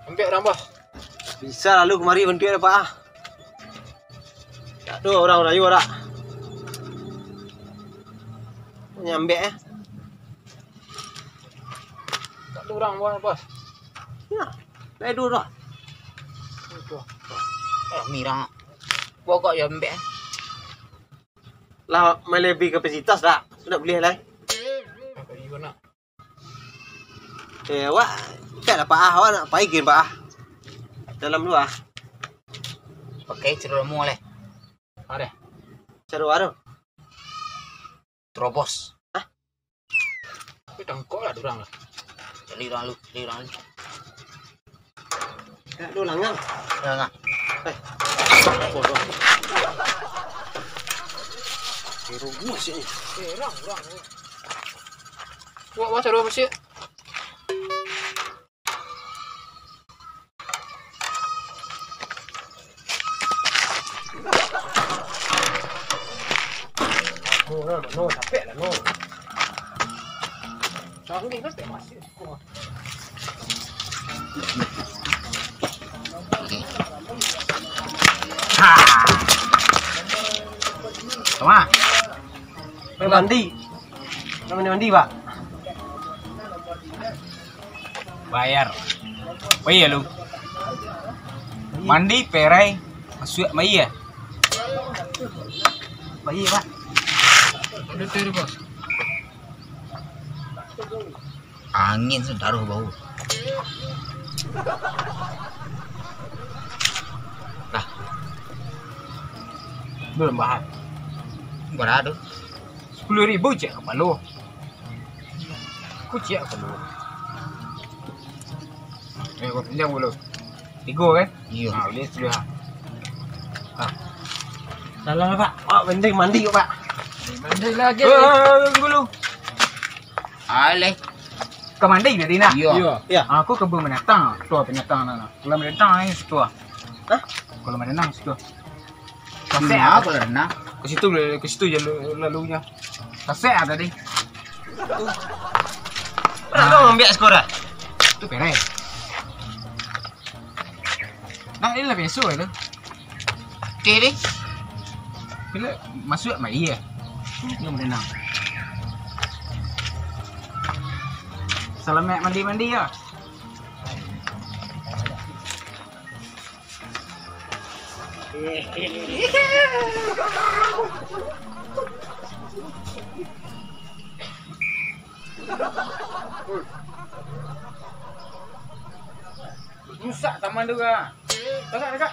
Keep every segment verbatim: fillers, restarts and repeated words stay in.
Ambek urang, Bos. Bisa lalu kamari bantuak dapek ah. Tak ado urang rayu dak. Nyambek eh. Tak ado urang, Bos, Bos. Nah, lai ado urang. Itu. Ah, mirang. Pokok yo ambek. Lah melebihi kapasitas dak? Dak buliah lai. Apa iyo nak? Eh, awak tak dapek ah, awak nak pai ka dapek ah. Dalam dulu ah. Pakai ceromo leh. Ada. Caro anu. Terobos. Hah? Tapi tangkok lah durang lah. Cari urang lu, cari urang lu. Dak ado langang. Langang. Eh. Bodoh. Di rumah sih. Eh, urang, urang. Wah, wah, cari apa sih? No, no, no, capek lah, no. Canggih kan, tak masuk. Ha. Tama. Mandi. Mandi, mandi, Pak. Bayar. Bayar lu. Mandi, perai, masuak, bayar. Bayar, Pak. Ada tu, Bos. Angin sentaruh bau. Lah. Belum bahas. Bara tu? Sepuluh ribu cek kapalo. Kuciak kapalo. Eh, kau pinjam dulu. Tigo kan? Iyo. Ha, beli sepuluh ah. Ah. Salah lah, Pak. Pak, penting mandi, Pak. Mandi lagi. Eh, tunggu dulu. Aleh. Ka mandi tadi nak? Iyo. Iyo. Iyo. Aku ka binatang. Tu binatang nak. Kalau binatang ni situ ah. Hah? Kalau binatang situ. Tasek ah. Kalau renang. Ke situ, ke situ je lu- lalunya. Tasek ah tadi. Pernah kau ambil skor ah? Tu perai. Nah, ini lah biasa tu. Okey deh. Bila masuk mai ya. Belum renang. Selamat mandi-mandi ya. Rusak taman tu, Kak. Tagak, tagak.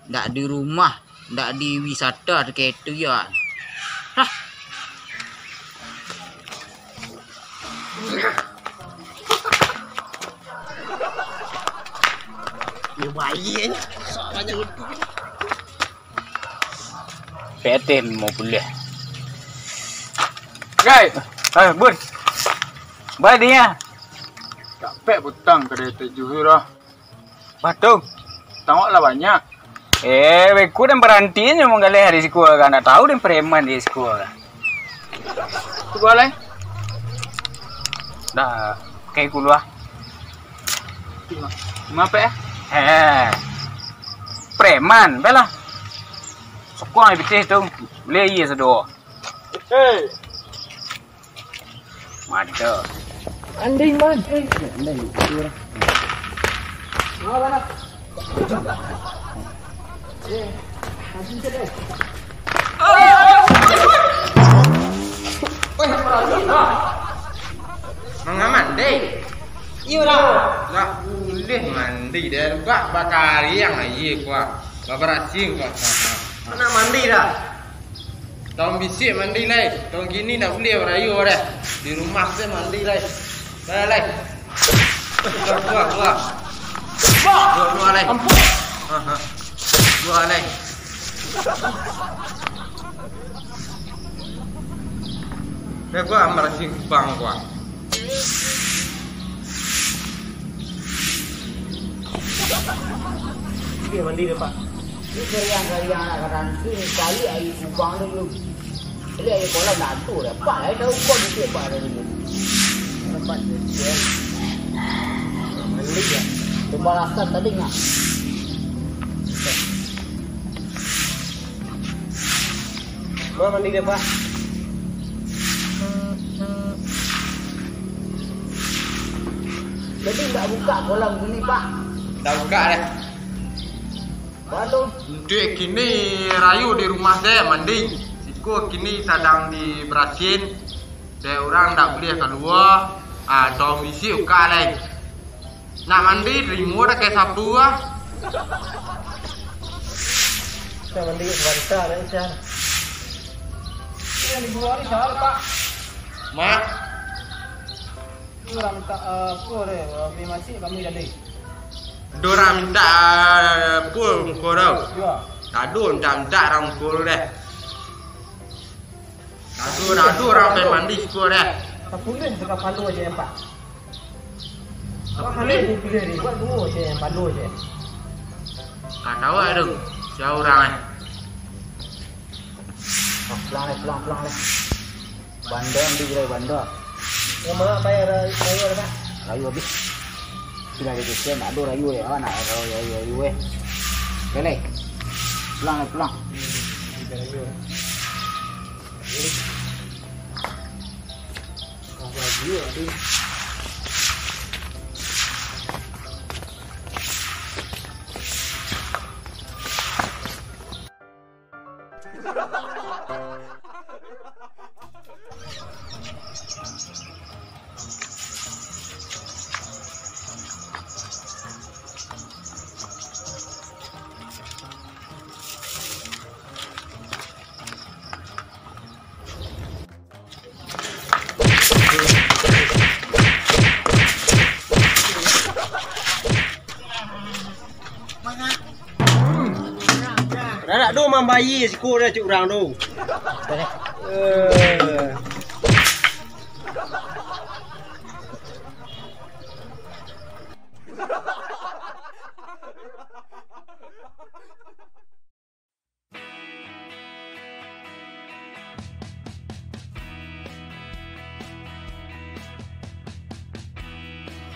Ndak di rumah, ndak di wisata, tu kayak tu ya. Hah. Dia baik ni. Banyak. P T mau kuliah. Gai. Eh, Bun. Baik dia. Capek butang kedai tujuh tu dah. Batul. Tangok lah banyak. Eh, beko dan berhenti nyo manggaleh di siko kan. Ndak tahu dan preman di siko kan. Tu balai. Dah, kayak gua lah. Ngapa ya? Eh, preman, belah. Sokong ai pitih tu. Boleh iya sedo. Hei. Mantap. Anding, man. Anding, betul lah. Mana, mana? Eh, haji sedih. Manga mandi. Iyo lah. Lah, ulih mandi deh. Bak bakariang aja kuah. Babarasih kuah. Mana mandi dah? Taun bisuak mandi lai. Taun kini ndak buliah barayo dah. Di rumah se mandi lai. Dah lai. Keluar, keluar, keluar. Keluar, keluar lai. Ampun. Ha, ha. Keluar lai. Dah gua ambil sing bang gua. Okey, mandi dulu, Pak. Ni keriang-keriang anak gadang tu, cari air kubang dulu. Cari air kolam dah tu dah. Pak, air tahu kau di sini, Pak, dah dulu. Tempat dia. Mandi ya. Pambalasan tadi nggak? Ma mandi deh, Pak. Jadi ndak buka kolam gini, Pak? Ndak buka deh. Balun. Untuak kini rayo di rumah se mandi. Siko kini sadang dibarasiahan. Dek urang ndak buliah kalua. Ah, tong isi ukak lai. Nak mandi, tarimo dah kayak sapu ah. Nak mandi, sabanta lah, Isan. Ini yang dibuang ni salah, Pak. Mak. Urang minta, eh, pul deh, beli masih kami tadi. Ado urang minta, eh, pul muko tu. Yo. Tado minta-minta urang muko tu deh. Tado, tado urang pai mandi siko deh. Tapulih dekat palu aja ya, Pak. Tapulih. Tapulih, tapulih, buat dulu aja yang palu aja. Ka tahu ado sia urang eh. Oh, pulang leh, pulang, pulang leh. Banda, ambil gerai banda. Yang mana, Pak, ada rayo ada, Pak? Rayo habis. Sudah ada kesian, tak ada rayo ya, awak nak rayo, rayo, rayo eh. Oke, leh. Pulang leh, pulang. Rayo. Rayo, aduh. Dah nak tu mambayi siko dah cuk urang tu. Eh.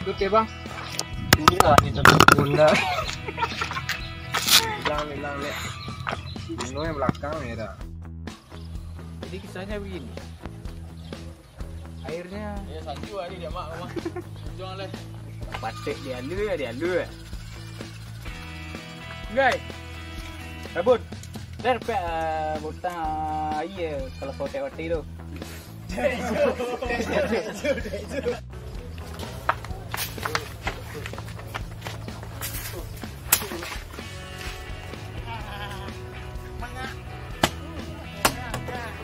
Oke, Bang. Inilah kita berguna. Bilang, bilang, Lek. Ino yang belakang ya dah. Jadi kisahnya begini. Akhirnya. Ya, sanju aja dia, Mak, Mak. Sanju leh. Patek dialu ya, dialu ya. Gai. Kabut. Der pek, ah, butang, ah, iya, kalau kotek-kotek tu.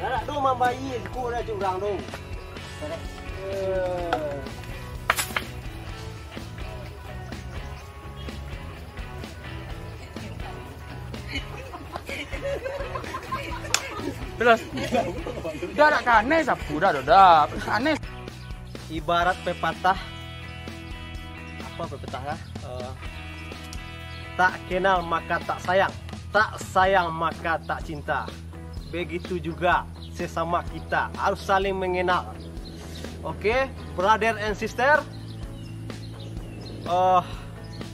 Nak tu mambayi siko dah cuk urang tu. Eh. Terus. Dah nak kanai sapu dah, dah, dah. Kanai. Ibarat pepatah, apa pepatah lah? Eh, tak kenal maka tak sayang, tak sayang maka tak cinta. Begitu juga sesama kita harus saling mengenal. Oke, brother and sister. Oh,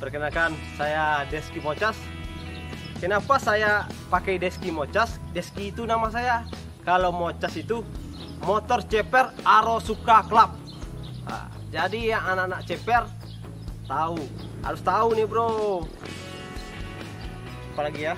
perkenalkan, saya Deski Mocas. Kenapa saya pakai Deski Mocas? Deski itu nama saya. Kalau Mocas itu motor ceper Aro Suka Club. Nah, jadi yang anak-anak ceper tahu, harus tahu nih, bro. Apalagi ya?